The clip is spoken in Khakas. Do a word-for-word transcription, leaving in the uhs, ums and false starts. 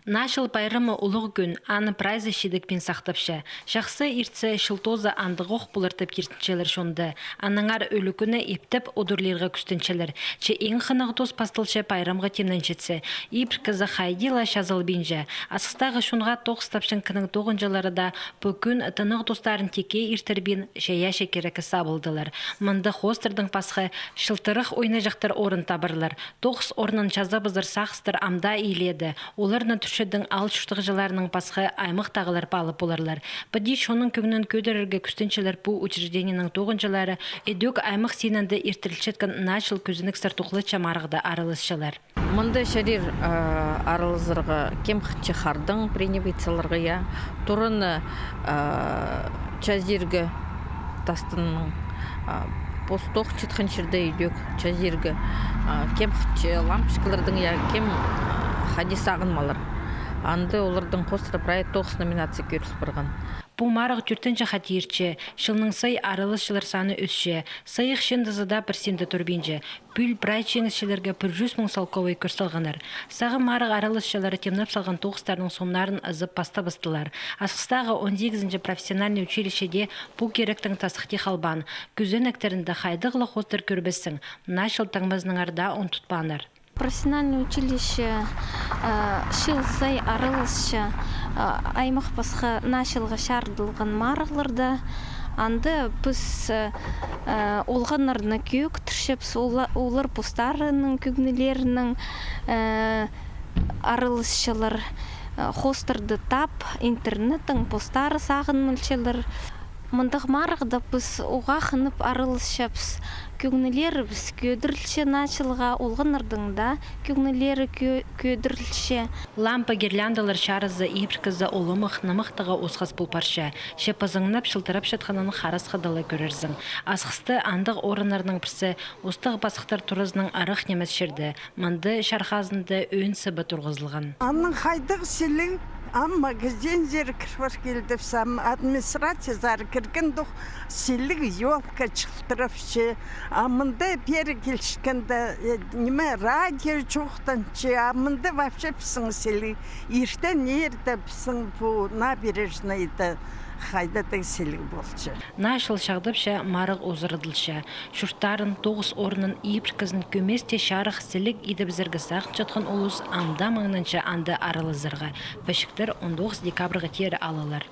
Наа чыл пайрамы улуғ кӱн, аны прайзы чидікпин сахтапча. Чахсы иртсе, чыл тооза андағох полар тіп иртінчелер чонда. Аннаңар ӱлӱкӱнні иптеп удурлирға кӱстенчелер. Че иң хынығ тоос пасталча пайрамға тимненчетсе. Ибіркізі хайди ла чазылбинча. Асхыстағы чонға тоғыс тапчаң кіннің тоғынҷылары даа пу кӱн тынағ тоостарын тикке иртірбин, чайаачы кирекке сабылдылар. Мында хоостардаң пасха чылтырах ойнаҷахтар орын табарлар. Тоғыс орнын чазабызар сағыстар ам даа илееде. Оларны Турциядаң аал чуртағҷыларынаң пасха аймахтағылар паалап поларлар. Піди чонның кӧңнін кӧдірерге кӱстенчелер пу учреждениенің тоғынҷылары, ідӧк аймах синінде иртірілчеткен Наа чыл кӧзенекстер тухлача марығда араласчалар. Мында чарир, а, аралазарға кем хынча хардаң, принимать саларға, я. Тураны, а, чазирға тастынаң, а, пос тоғынчатхан чирде ідӧк чазирға, а, кем хынча лампочкалардаң, я, кем, а, хайди сағынмалар. Анда оларның хоостыра прай тоғыс номинация кӧріл парған. Пу марығ тӧртінҷі хати иртче, чылнаң сай араласчылар саны ӧсче, сайых чыындызы даа пір синде турбинча. Пӱӱл прай чиңісчілерге пір чӱс муң салковай кӧр салғаннар. Сағам марығ араласчылары тимнеп салған тоғыстарның сомнарын ызып пастабыстылар. Асхыстағы он сигізінҷі профессиональный училищеде пу киректең тасхти халбаан. Кӧзенектерінде хайдағ ла хоостар кӧрбессің, Наа чыл таңмазынаңар даа ундутпааннар. Профессиональный училище, э, чыл сай араласча, э, аймах пасха Наа чылға чарыдылған марығларда. Анда піс, э, олғаннарны кӧӧктірчебіс, ола-, олар постарының кӧңнілерінең, э, араласчалар, э, хоостарды тап, интернеттең постары сағынмалчалар. Мындағ марығда піс уғаа хынып араласчабыс. Кӧңнілерібіс кӧдірілче Наа чылға, олғаннарның даа кӧңнілері кӧ-, кӧдірілче. Лампа, гирляндалар чарызы ибіркізі уламах, нымахтығ осхас пол парча. Че пызыңнап, чылтырапчатханын харасхыда ла кӧрерзің. Асхыста андағ орыннарның пірсі Устағ пазыхтар туразынаң арах нимес чирде, мында чархазында ӧӧн сыбы турғызылған. Аның хайдағ сіліг, ам магазинзер кір пар килдібіс, ам администрациязар кіргенде ох, сіліг ёлка чылтырапча. А мында пеер килчеткенде, э, ниме, радио чоохтанча, а мында вообще пістің сіліг. Иртен ирте пістің пу набережнайда хайдағ-да сіліг полча. Наа чыл чағдапча, марығ узарадылча. Чурттарын, тоғыс орнын, ибіркізін кӧмес тее чарых, сіліг идібізерге сағынчатхан улус ам даа маңнанча анда аралазарға. Пічіктер он тоғыс декабрьға теере алалар.